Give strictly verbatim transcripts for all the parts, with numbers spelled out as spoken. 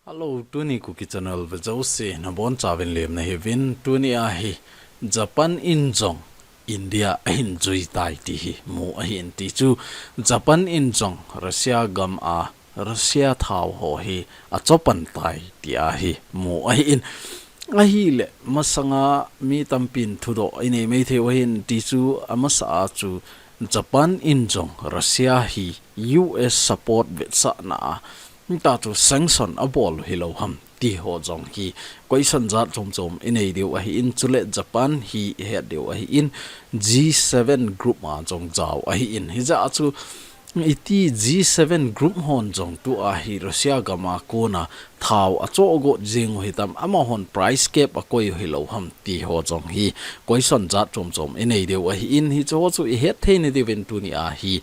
Hello, tuni Kuki Channel ve jouse nabonchauvin lemna hiuvin. Tuni a hi Japan in jong India ahin jui tai ti hi mu ahin, ti chu Japan in jong Russia gam a Russia thao ho hi achopan tai ti a hi mu ahin. Ahile masanga mi tampin thudoh inei maithei u ahin, ti chu amasa a chu Japan in jong Russia hi U S support vetsahna a, hita chu sanction abol hilou ham ti ho jong hi question jat chom chom inei diu ahin, chule Japan hi ihet diu ahin, G seven group a jong jao ahin. Hijeh a chu iti G seven group hon jong tua hi Russia gam a kona thao achoh got jing u hitam, amahon price cap akoi u hilou ham ti ho jong hi question jat chom chom inei diu ahin, hiche ho chu ihet thei na diuvin tuni a hi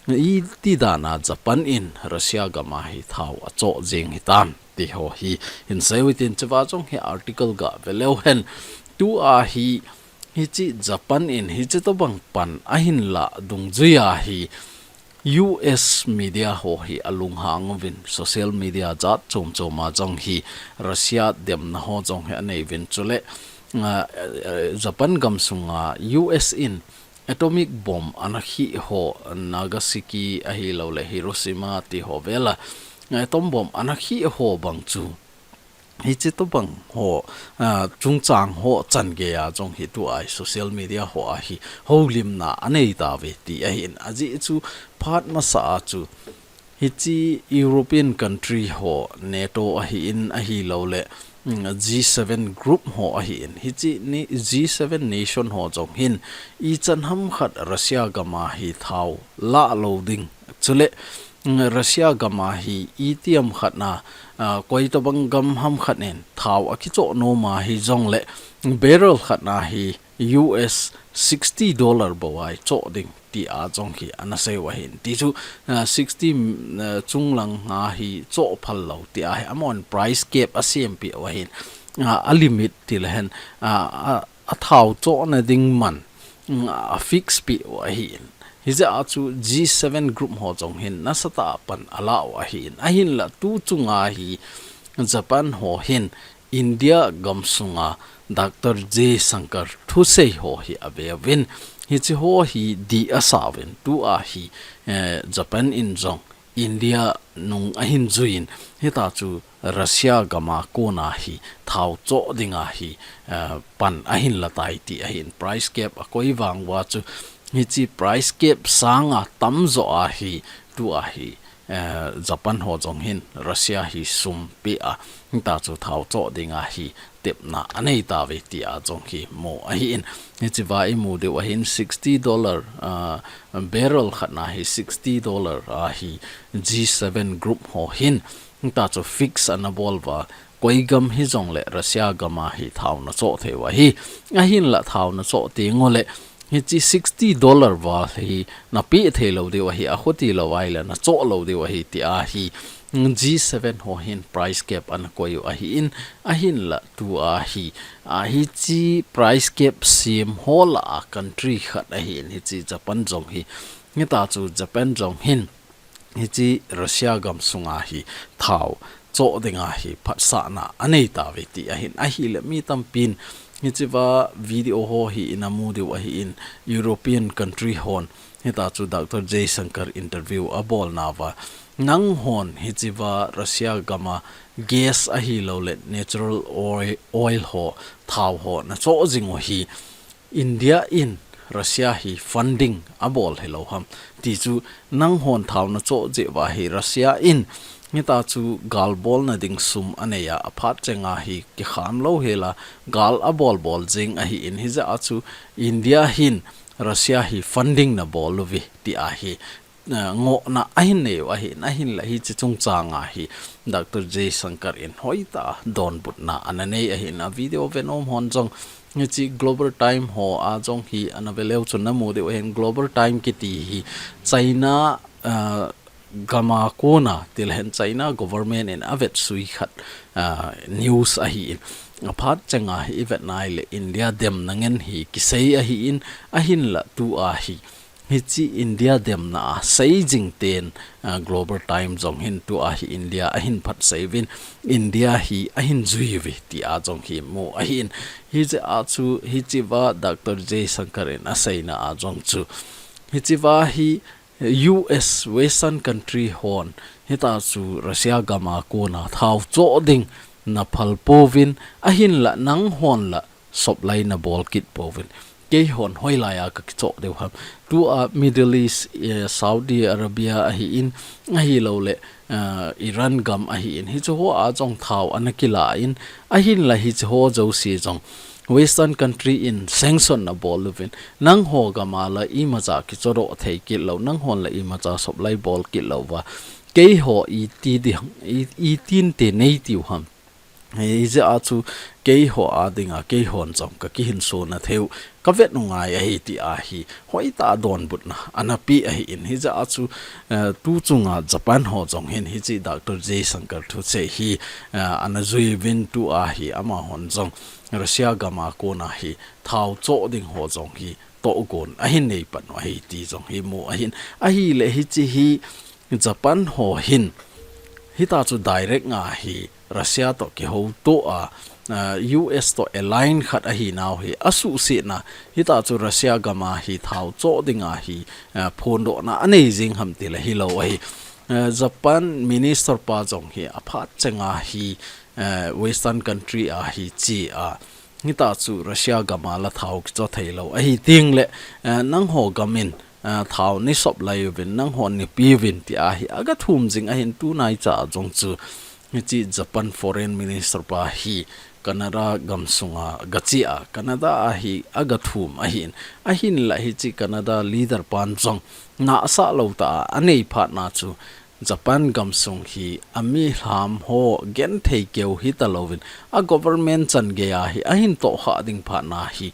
iti dan a Japan in Russia gam a hi thao achoh jing hitam ti ho hi hin sei u hitin, chua jong hi article ga ve leu hen. Tua hi hiche Japan in hiche tobang pan ahin lah dungjui a hi U S media ho hi alunghang uvin, social media jat chom chom a jong hi Russia demna ho jong hi anei uvin, chule, ah, eh, Japan gam sunga U S in atomic bomb ana khih ho, Nagasaki ahilouleh Hiroshima ti ho vel a atom bomb ana khih ho bang chu hiche tobang ho, ah, chungchang ho chan gei a jong hi tua hi social media ho a hi houlimna anei tauve ti ahin, ajeh chu phat masa a chu hiche European country ho, NATO ahin, ahilouleh, mm, G seven group ho ahin, hiche ni G seven nation ho jong hin ichan ham khat Russia gam a hi thao lah lou ding, chule, mm, Russia gam a hi itiham khat na, ah, koi tobang gam ham khat in thao akichoh nom a hijongleh barrel khat na hi U S sixty dollar bou a ichoh ding ti a jong hi ana sei u ahin, ti chu, ah, sixty, mm, ah, chunglang a hi choh phal lou ti a hi amahon price cap asempeh u ahin, ah, a limit ti lehen, ah, a, athao chohna ding man, mm, afix peh u ahin. Hijeh a chu G seven group ho jong hin nasatah a pan ala u ahin. Ahinlah tu chunga hi Japan ho hin India gam sunga Doctor Jaishankar thusei ho hi ave uvin, hiche ho hi dih asa uvin, tua hi, eh, Japan in jong India nung ahin juiyin, hita chu Russia gam a kona hi thao choh ding a hi, eh, pan ahin la tai ti ahin, price cap akoi vang uva chu hiche price cap sanga tamjo a hi tua hi, eh, Japan ho jong hin Russia hi sum pe a, hita chu thao choh ding a hi tepna anei tauve ti a jong hi mu ahin. Hiche va imu diu ahin sixty dollar, ah, barrel khat na hi sixty dollar a hi G seven group ho hin hita chu fix ana bol uva, koi gam hijongleh Russia gam a hi thao nachoh thei u ahi. Ahinlah thao nachoh teng uleh hiche sixty dollar val hi napeh thei lou diu ahi, akhuti lou ahileh nachoh lou diu ahi ti a hi G seven ho hin price cap ana koi u ahin, ahinlah tua hi, ah, hiche price cap sem ho lah a country khat ahin, hiche Japan jong hi, hita chu Japan jong hin hiche Russia gam sunga hi thao choh ding a hi phatsahna anei tauve ti ahin, ahileh mi tampin hiche va video ho hi ina mu diu ahin, European country hon hita chu Doctor Jaishankar interview abolna uva, nanghon hiche va Russia gam a gas ahilouleh natural oil, oil ho, thao ho nachoh jing u hi India in Russia hi funding abol hilou ham, ti chu nanghon thao nachoh jeh uva hi Russia in hita chu gal bolna ding sum anei a, aphat chenga hi kikham lou hela gal abol bol jing ahin, hijeh a chu India hin Russia hi funding nabol uve ti a hi, eh, ngohna ahin nei u ahin, ahinlah hiche chungchang a hi Doctor Jaishankar in hoitah a donbutna ana nei ahin, a video ve nom hon jong hiche Global Time ho a jong hi ana ve leu chun namu diu ahin, Global Time kiti hi China, eh, gam a kona, tilehen China government in avetsui khat, ah, news ahin. Aphat chenga hi ivet nai leh India demna ngen hi kisei ahin, ahinlah tua hi Hichi India demna a seijing ten, ah, Global Times jong hin tua hi India ahin phatsei uvin, India hi ahin jui uve tia jong hi mu ahin. Hijeh a chu hichiva Doctor Jaishankar in aseina a jong chu, hichiva hi U S Western country hon hita chu Russia gam a kona thao choh ding naphal pouvin, ahinla nanghon la supply nabol kit pouvin, keihon hoilai a kakichoh diu ham. Tua Middle East, eh, Saudi Arabia ahin, ahilouleh, eh, Iran gam ahin, hichu ho a jong thao ana kilah in, ahinla hichu ho jouse jong Western country in sanction nabol uvin, nangho gam a la imacha kichoh doh thei kit lou, nanghon la imacha supply bol kit lou uva, keiho iti di, i, itin te nei tiu ham. Hijeh a chu keiho a dinga keihon jong kakihinso na theiu, kavet u ngai ahi tia hi hoitah donbutna ana pe ahin. Hijeh a chu, eh, tu chunga Japan ho jong hin hichi Doctor Jaishankar thusei hi, eh, ana jui uvin, tua hi amahon jong Russia gam a kona hi thao choh ding ho jong hi tohgon ahin nei pan u ahi ti jong hi mu ahin. Ahileh hichi hi Japan ho hin hita chu direct nga hi Russia toh kihouto a, ah, U S toh align khat ahinau hi asuhsetna, hita chu Russia gam a hi thao choh dinga hi, ah, phondohna anei jing ham tile hilou ahi. Ah, Japan minister pa jong hi aphat chenga hi, ah, Western country a hi che a, hita chu Russia gam a la thao kichoh thei lou ahi tengleh, ah, nangho gam in, ah, thao nei supply uvin, nanghon neipe uvin tia hi agathum jing ahin. Tunaicha jong chu hichi Japan foreign minister pa hi Canada gam sunga gache a, Canada a hi agathum ahin. Ahinla hichi Canada leader pan jong nahsah lou tah a anei phat na chu Japan gam sung hi ami lham ho genthei keu hita louvin, a government chan gei a hi ahin tohkhah ding phat na hi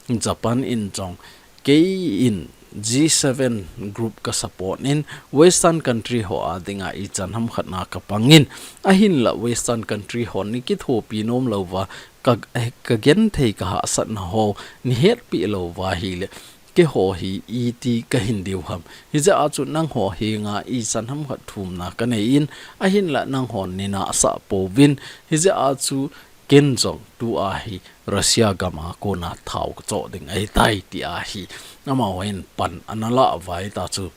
Japan in jong, kei in G seven group ka support in, Western country ho a dinga ichan ham khat na kapang in, ahinla Western country hon nei kithopi nom lou uva, ka, eh, ka genthei ka hahsatna ho nei hetpi lou uva ahileh, keiho hi iti kahin diu ham. Hijeh a chu nangho henga ichan ham khat thumna kanei in, ahinla nanghon nei nahsah pouvin, hijeh a chu ken jong tua hi Russia gam a kona thao kachoh ding ahitai tia hi amahon pan ana lah uva, hita chu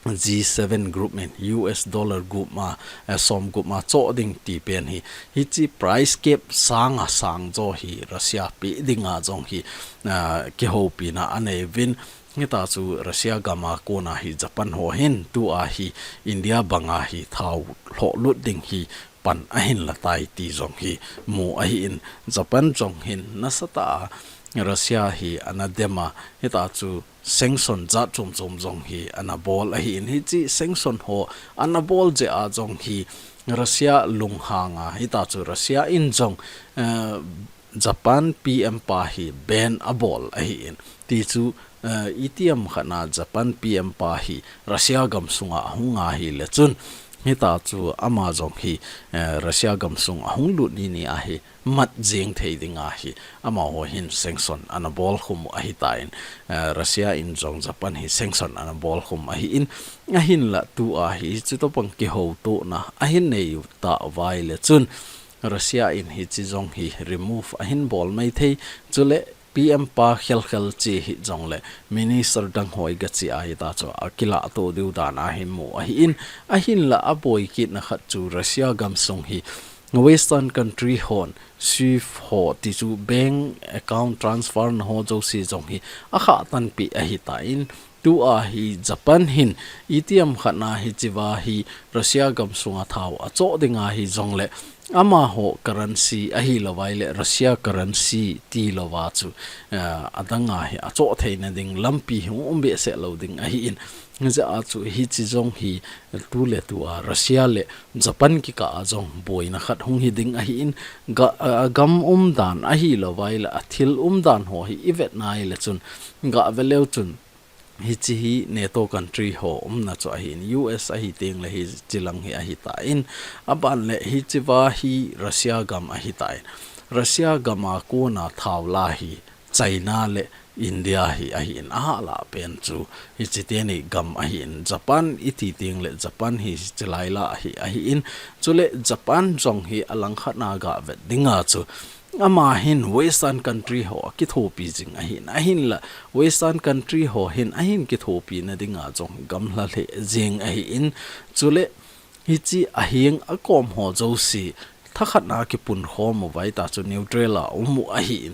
G seven group in U S dollar group ma, eh, som group ma choh ding ti pen hi, hichi price cap sanga sang jo hi Russia pe dinga jong hi, ah, kihoupina anei uvin, hita chu Russia gam a kona hi Japan ho hin tua hi India banga hi thao lhohlut ding hi pan ahin la tai ti jong hi mu ahin. Japan jong hin nasatah a Russia hi ana dem a, hita chu sanction jat chom chom jong hi ana bol ahin. Hichi sanction ho ana bol jeh a jong hi Russia lunghang a, hita chu Russia in jong, eh, Japan P M pa hi ban abol ahin. Ti chu, eh, itiham khat na Japan P M pa hi Russia gam sunga ahung ahileh chun, hita chu ama jong hi, eh, Russia gam sung ahung lut ni ni a hi mat jeng thei dinga hi amaho hin sanction ana bol khum u ahitan, eh, Russia in jong Japan hi sanction ana bol khum ahin, ahinla tua hi chutoh pang kihoutona ahin nei u tah uva ahileh chun, Russia in hichi jong hi remove ahin bol mai thei, chuleh P M pa khel khel che hi jongleh minister dang ho igache a, hita chu akilah to diu dan ahi mu ahin, ahinla aboi kitna khat chu Russia gam sung hi Western country hon SWIFT ho ti chu bank account transfer na ho jouse jong hi akhah tanpeh ahitan, tua hi Japan hin itiham khat na hichiva hi Russia gam sunga thao achoh dinga hi jongleh amaho currency ahilou va ahileh Russia currency tilou va chu, eh, adanga hi achoh theina ding lampi hung um behseh lou ding ahin. Hijeh a chu hichi jong hi tuletua Russia le Japan kikah a jong boina khat hung hi ding ahin, ga, a, gam umdan ahilou va ahileh athil umdan ho hi ivet na ahileh chun, gah ve leu chun, hichi hi NATO country ho umna chu ahin, U S ahi tengleh hichi lang hi ahitan, aban leh hichiva hi Russia gam ahitan. Russia gam a kona thao la hi China le India hi ahin, ahala pen chu hichi teni gam ahin, Japan iti teng le Japan hi hichi lai la hi ahin, chule Japan jong hi alangkhat na ga vet dinga chu ama hin Western country ho kithopi jing ahin, ahinla Western country ho hin ahin kithopi na dinga jong gamla le jing ahin, chule hichi ahing akom ho josi thakhat na kipun khom u vai ta chu neutral a um u ahin.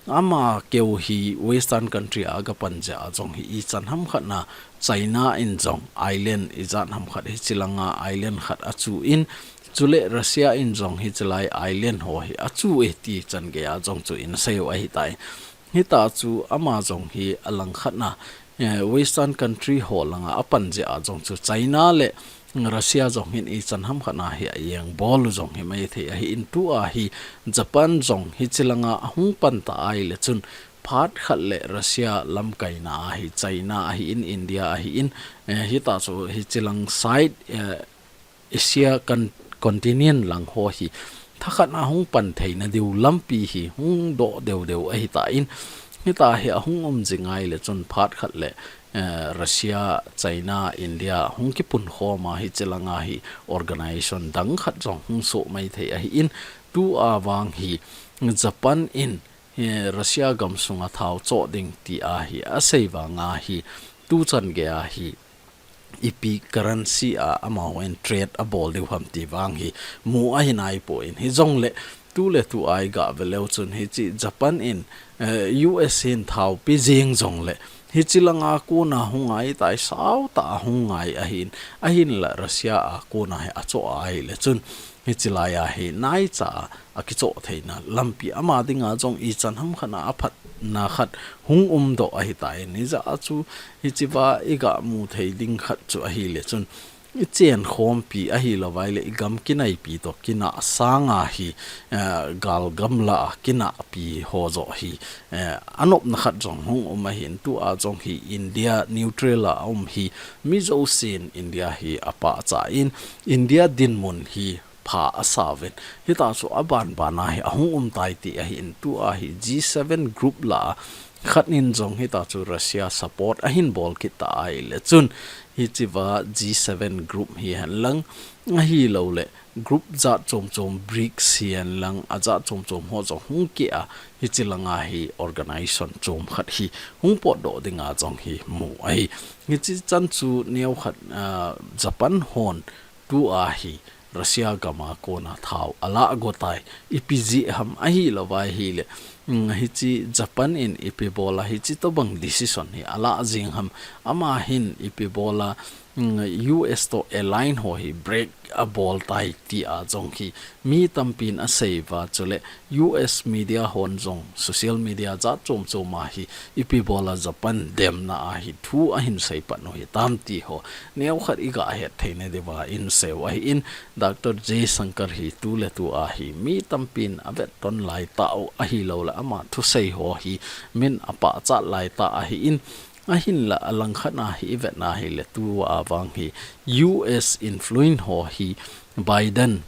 Ama keu hi Western country a ga pan jeh a jong hi ichan hamkhat na China in jong island ijat hamkhat hichi langa island khat achu in, chule Russia in jong hichi lai island ho hi achu e ti chan gei a jong chu in sei u ahi tai. Hita chu ama jong hi alangkhat na, eh, Western country ho langa apan jeh a jong chu China le Russia jong hin ichan hamkhat na hi a eng bol u jong hi mai thei ahin, tua hi Japan jong hichi langa ahung pan ta ai le chun phat khat le Russia lamkai na a hi China ahin, India ahin, eh, hita chu hichi lang side, eh, Asia con-, continent lang ho hi thakhat na hung pan thei na diu lampi hi hung doh deu deu ahi ta in, hita hi ahung um jing ai le chun phat khat le, eh, Russia, China, India hung kipun khom a hichi langa hi organization dang khat jong hung soh mai thei ahin, tua vang hi Japan in, eh, Russia gam sunga thao choh ding ti a hi asei vanga hi tu chan gei a hi ipi currency a amahon trade abol diu ham ti vang hi mu ahi nai poi, hijongle tu le tu a i ga ve leu chun hichi Japan in, eh, U S hin thao pe jing jongle hichi langa kona hung ngai tai, sao tah a hung ngai ahin, ahinla Russia a kona hi achoh ai le chun hichi lai a hi naicha a akichoh theina lampi ama dinga jong ichan hamkhat na aphatna khat hung um doh ahi tai. Hijeh a chu hichi va i ga mu thei ding khat chu ahi le chun i chen khompi ahi lo vai le i gam kinaipi toh kinah sanga hi, eh, gal gamla a kinahpi ho joh hi, eh, anopna khat jong hung um ahin, tua jong hi India neutral a um hi mi jousen India hi apachat in India dinmun hi pha asa uvin. Hita chu aban bana hi ahung um tai ti ahin, tua hi G seven group la khat in jong hita chu Russia support ahin bol kit ta ai le chun hichi va G seven group hi hen lang ahi lo le group jat chom chom BRICS hi hen lang ajat chom chom ho jong hung keh a hichi langa hi organization chom khat hi hung potdoh dinga jong hi mu ahi. Hichi chan chu neo khat, ah, Japan hon tua hi Russia gama kona thao alah go tai, ipi jeh ham ahi lo vai hi le, mm, hichi Japan in ipi bola hichi tobang decision hi alah jing ham, ama hin ipi bola, mm, U S toh align ho hi break abol tai ti a jong hi mi tampin asei va chule U S media hon jong social media jat chom chom a hi ipi bola Japan demna a hi thu ahin sei pan u hi tam ti ho neo khat i ga het thei na diuva in sei u ahin, Doctor Jaishankar hi tu le tu a hi mi tampin avet ton lai tau ahi lo le ama thusei ho hi min apachat lai ta ahi in, ahinla alangkhat na hi i vet na hi le tua vang hi U S influence ho hi Biden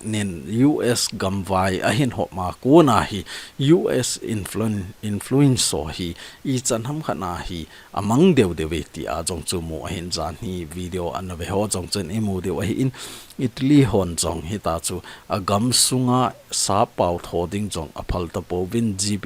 nin U S gamvai ahin hop ma kona hi U S influen-, influence ho hi ichan hamkhat na hi amang deu deu e ti a jong chu mu ahin, jan hi video ana ve ho jong chun i mu diu ahi in, Italy hon jong hita chu agam sunga sappao tho ding jong aphal ta pouvin G B,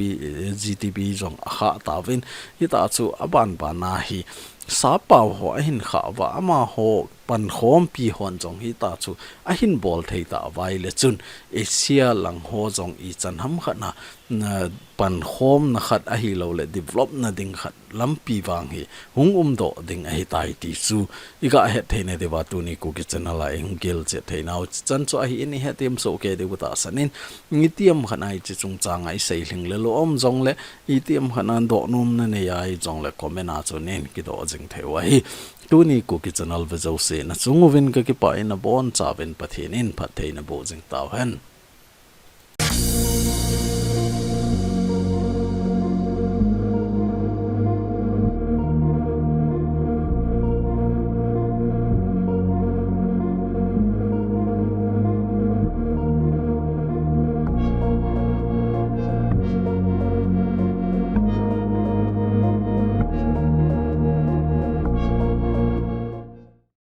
G D P jong akhah tauvin, hita chu aban bana hi sappao ho ahin khah uva amaho pankhompi hon jong hita chu ahin bol thei ta vai le chun Asia lang ho jong ichan hamkhat na, na pankhomna khat ahi lo le develop na ding khat lampi vang hi hung umdoh ding ahi tai ti chu i ga het thei na diuva tuni Kuki channel a i hung gel chet thei nau chan chu ahi in i hethem soh kei diu tahsan in, itiham khat na hichi chungchang a i sei lhing le lou um jong le itiham khat na doh nom na nei a i jong le comment a chu nin kidoh jing thei u ahi. Tuni Kuki channel ve jouse na chung uvin ka kipah in, abon chauvin Pathen in phatthei na boh jing tau hen.